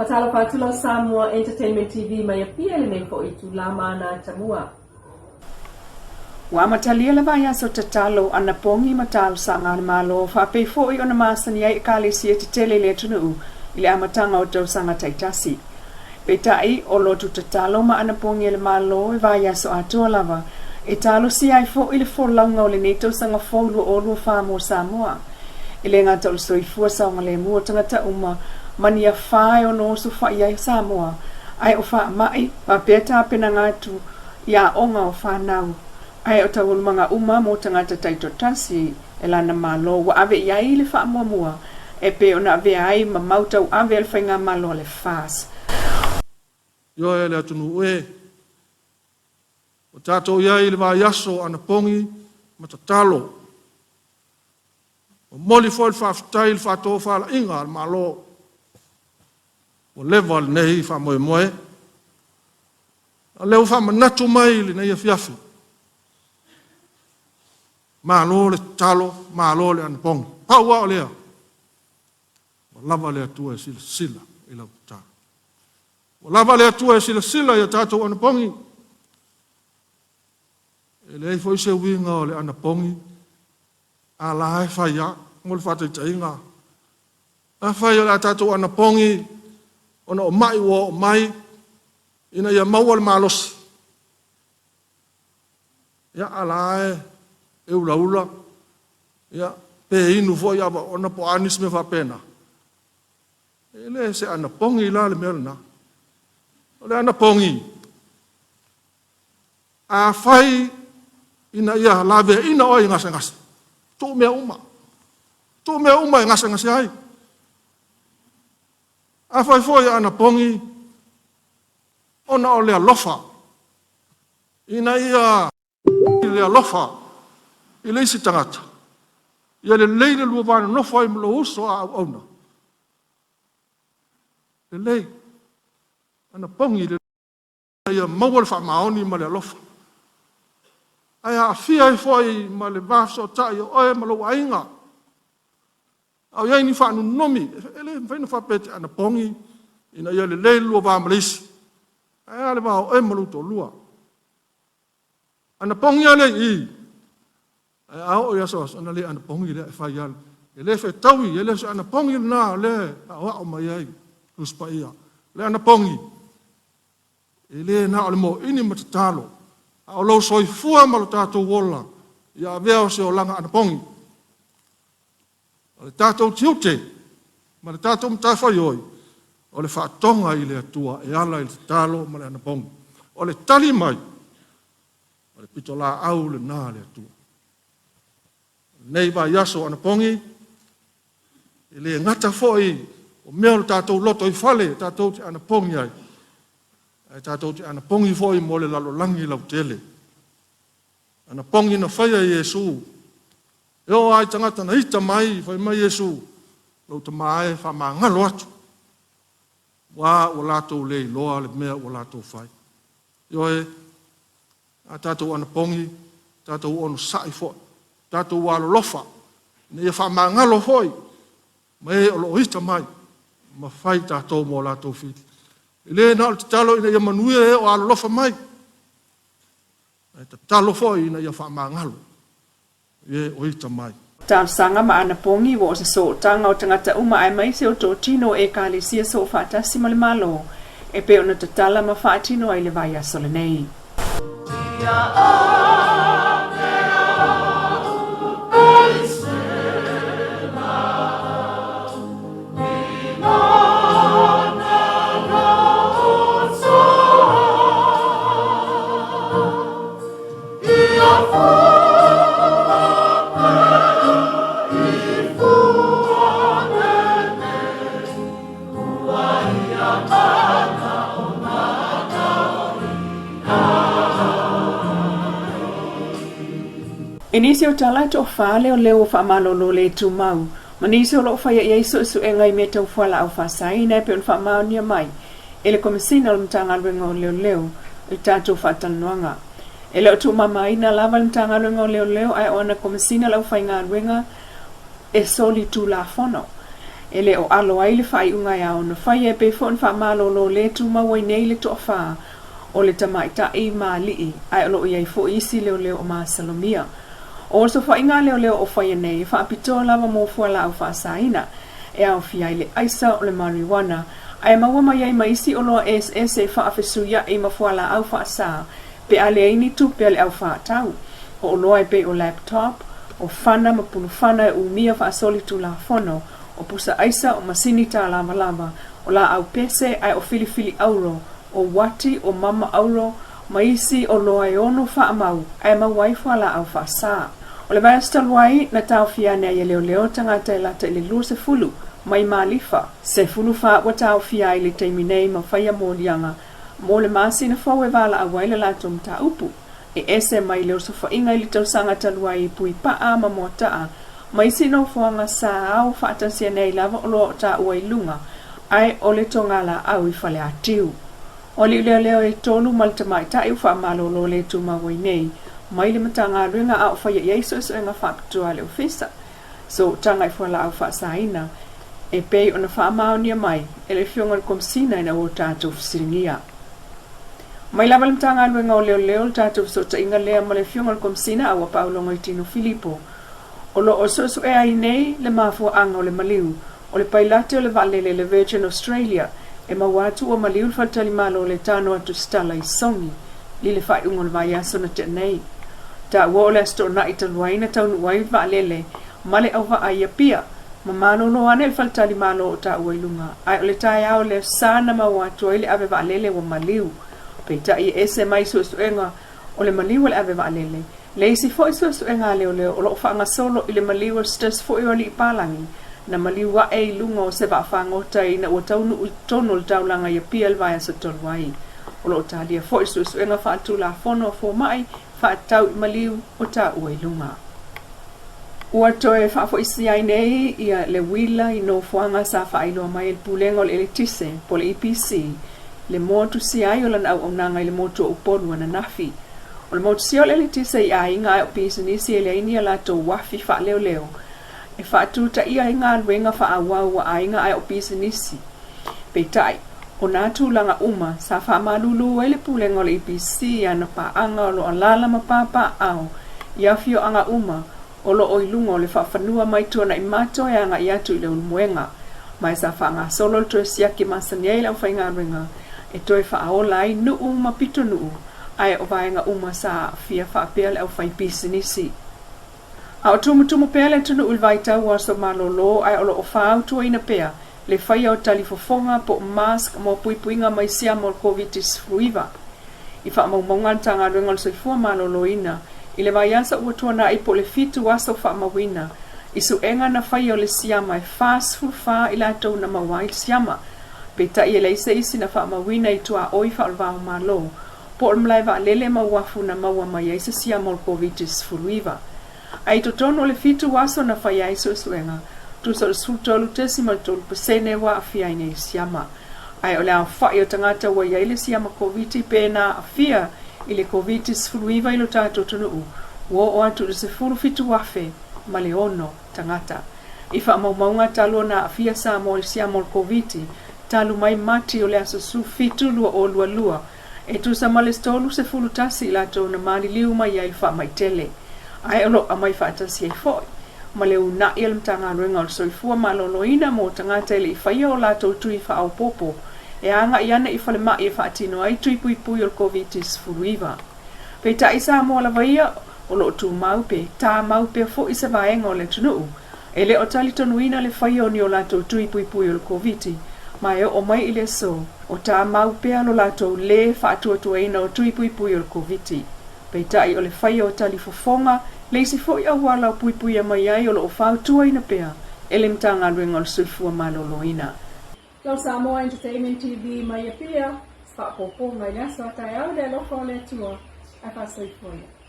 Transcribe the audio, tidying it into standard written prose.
Faatalofa atu lau Samoa Entertainment TV mai Apia i lenei foi itula ma ana atamua. Ua amatalia le vaiaso tatalo, anapogi ma talosaga a le Malo, faapei foi ona masani ai Ekalesia tetele i le atunuu i le amataga o tausaga taitasi. Peitai, o lotu tatalo ma anapogi a le Malo e vaiaso atoa lava, e talosia ai foi le folauga o lenei tausaga fou 2024 mo Samoa. E le gata o le soifua saogalemu o tagata uma ma ni afa e ono osofai ai Samoa, ae o faamai faapea tapenaga atu i aoga o fanau, ae o taualumaga uma mo tagata taitoatasi e lana Malo ua ave i ai le faamuamua e pei ona avea ai ma mau tauave a le Faigamalo a le FAS. Ioe le atunuu e! Ua tatou i ai i le vaiaso o anapogi ma tatalo. Momoli foi le faafetai i le faatofalaiga a le Malo. Ua leva lenei faamoemoe. A o lea ua faamanatu mai i lenei afiafi. Malo le tatalo, malo le anapogi. Pau lava o lea, ua lava le Atua e silasila i lau tatalo. Ua lava le Atua e silasila i a tatou anapogi. E leai foi se uiga o le anapogi a la e fai lava. Mo le faataitaiga, afai o le a tatou anapogi ona o mai ua oo mai ina ia maua le malosi, ia, a la e ulaula, ia, pe inu foi ava ona po o a nisi mea faapena, e le se anapogi la le mea lena. O le anapogi, Afai ina ia laveaina oe i gasegase, tuu mea uma. Tuu mea uma e gasegase ai. Afai foi e anapogi ona o le alofa, ina ia le alofa i le isi tagata, ia lelei le lua va nonofo ai ma lou uso a auauna. Lelei, anapogi le ia maua le faamaoni ma le alofa, ae aafia ai foi ma le va fesootai o oe ma lou aiga. A o i ai ni faanunumi, e le mafai ona faapea e te anapogi ina ia lelei le lua va ma le isi, ae a le va o oe ma lou toalua. Anapogi lava lea i i, ae a oo i aso aso, ona le anapogi lea e fai lava. E le fetaui, e le o se anapogi lena o lea e aoao mai ai Tusi Paia. O le anapogi, e le na o le moini ma tatalo, a o lou soifua ma lo tatou ola, ia avea o se olaga anapogi. O le tatou tiute ma le tatou matafaioi, o le faatoga i le Atua e ala i le tatalo ma le anapogi. O le tali mai, o le pitolaau lena a le Atua. O lenei vaiaso o anapogi, e le gata foi o mea o le tatou loto i fale tatou te anapogi ai, ae tatou te anapogi foi mo le lalolagi lautele. Anapogi na faia e Iesu, e oo lava i tagata na ita mai, fai mai Iesu, lou tama e faamagalo atu, ua ua latou le iloa le mea ua latou fai. Ioe, a tatou anapogi, tatou onosai foi, tatou alolofa, ina ia faamagalo foi ma e o lo o ita mai, ma fai tatou mo latou fili. E le na o le tatalo ina ia manuia e o alolofa mai, ae tatalo foi ina ia faamagalo e o ita mai. Talosaga ma anapogi ua o se sootaga o tagata uma aemaise o totino o Ekalesia Soofaatasi ma le Malo e pei ona tatala ma faatino ai le vaiaso lenei. I nisi o tala e toafa leoleo ua faamalolo le tumau ma nisi o lo o faia i ai suesuega i mea tau fualaau faasaina e pei ona faamaonia mai e le Komesina o le Matagaluega o Leoleo i tatou faatalanoaga. E le o tuumamaina lava le Matagaluega o Leoleo ae o ana Komesina le aufaigaluega e solitulafono. E le o alo ai le faaiuga e ao ona faia e pei foi ona faamalolo le tumau ai nei le toafa o le tamaitai ma alii, ae o lo o i ai foi isi leoleo o masalomia. O osofaiga a leoleo o faia nei e faapitoa lava mo fualaau faasaina, e aofia ai le aisa o le marijuana, ae maua mai ai ma isi oloa eseese e faafesuiaʻi ma fualaau faasa pe a leai ni tupe a le au faatau. O oloa e pei o laptop, o fana ma pulufana e umia faasolitulafono, o pusa aisa, o masini tālavalava, o laau pese ae o filifili auro, o uati, o mama auro, ma isi oloa e ono faamau ae maua ai fualaau faasa. O le vaiaso talu ai, na taofia ane ai e leoleo tagata e lata i le 20 mai Malifa, 14 ua taofia ai i le taimi nei ma faia moliaga mo le masina fou e valaau ai le latou mataupu. E ese mai le osofaiga i le tausaga talu ai i Puipaa ma Moataa ma isi nofoaga sa ao faatasi ane ai lava oloa o taua i luga ae o le togalaau i Faleatiu. O alii leoleo e tolu ma le tamaitai ua faamalolo le tumau ai nei mai le Matagaluega a o faia i ai suesuega faapitoa a le Ofisa Sootaga i Fualaau Faasaina e pei ona faamaonia mai e le Afioga i le Komesina ina ua tatou fesiligia. Mai lava le Matagaluega o Leoleo le tatou fesootaiga lea ma le Afioga i le Komesina a ua Paologo i Tino Filipo. O lo o suesuea ai nei le mafuaaga o le maliu o le pailate o le vaalele le Virgin Australia e maua atu ua maliu le faletalimalo o le tano atu Stala i Sogi i le faaiuga o le vaiaso na tea nei. Taua o le Aso Toonai talu ai na taunuu ai le vaalele ma le auvaa i Apia ma malolo ane le faletalimalo o taua i luga, ae o le taeao le Aso Sa na maua atu ai le ave vaalele ua maliu. Peitai e ese mai suesuega o le maliu o le ave vaalele, le isi foi suesuega a leoleo o lo o faagasolo i le maliu o se tasi foi o alii palagi na maliu ae i luga o se vaafagota ina ua taunuu i totonu o le taulaga i Apia i le vaiaso talu ai. O lo o talia foi suesuega faaletulafono a fomai faatatau i maliu o taua i luga. Ua toe faafoisia ai nei ia le uila i nofoaga sa faailoa mai e le Pulega o le Eletise po o le EPC le motusia ai o lana auaunaga i le motu o Upolu ananafi. O le motusia o le eletise i aiga ae o pisinisi e leai ni a latou uafi faaleoleo e faatutaia ai galuega faaauau a aiga ae o pisinisi. Peitai, o nā tulaga uma sa faamalulu ai le Pulega o le EPC i ana paaga o lo o alaala ma papaaao i afioaga uma o lo o i luga o le faafanua mai tuanai mato e agai atu i le Ulumoega, ma e sa faagasolo le toe siaki masani ai le aufaigaluega e toe faaola ai nuu ma pitonuu ae o vaega uma sa aafia faapea le aufaipisinisi. A o tumutumu pea le atunuu i le vaitau o aso malolo ae o lo o fāutuaina pea le faia o talifofoga po o mask mo puipuiga mai siama o le Koviti-19. I faamaumauga a le Matagaluega o le Soifua Maloloina i le vaiaso ua tuanai po o le fitu aso faamauina i suega na faia o le siama e 44 i latou na maua ai le siama. Peitai e leai se isi na faamauina i tuaoi faaolevao-malo po o le malae vaalele ma uafu na maua mai ai se siama o le Koviti-19. A i totonu o le fitu aso na faia ai suesuega, tusa o le 13.3 pasene ua aafia ai nei siama. Ae o le aofai o tagata ua i ai le siama Koviti pe na aafia i le Koviti-19 i lo tatou atunuu, ua oo atu i le 17,000 ma le ono tagata. I faamaumauga talu ona aafia Samoa i le siama o le Koviti, talu mai Mati o le aso 17 2022, e tusa ma le 31 i latou na maliliu mai ai i le faamai tele, ae o lo o aumai faatasi ai foi ma le uunai a le Matagaluega o le Soifua Maloloina mo tagata e le i faia o latou tui faaopoopo e agai ane i falemai e faatino ai tui puipui o le Koviti-19. Peitai Samoa lava ia, o lo o tumau pe tāmau pea foi se vaega o le atunuu e le o talitonuina le faia o ni o latou tui puipui o le Koviti, ma e oo mai i le aso, o tāmau pea lo latou lē faatuatuaina o tui puipui o le Koviti. Peitai o le faia o talifofoga le isi foi auala o puipuia mai ai o lo o fautuaina pea e le Matagaluega o le Soifua Maloloina. Lau Samoa Entertainment TV mai Apia, se faaopoopoga i le aso a taeao i le alofa o le Atua, ae faasoifua ia.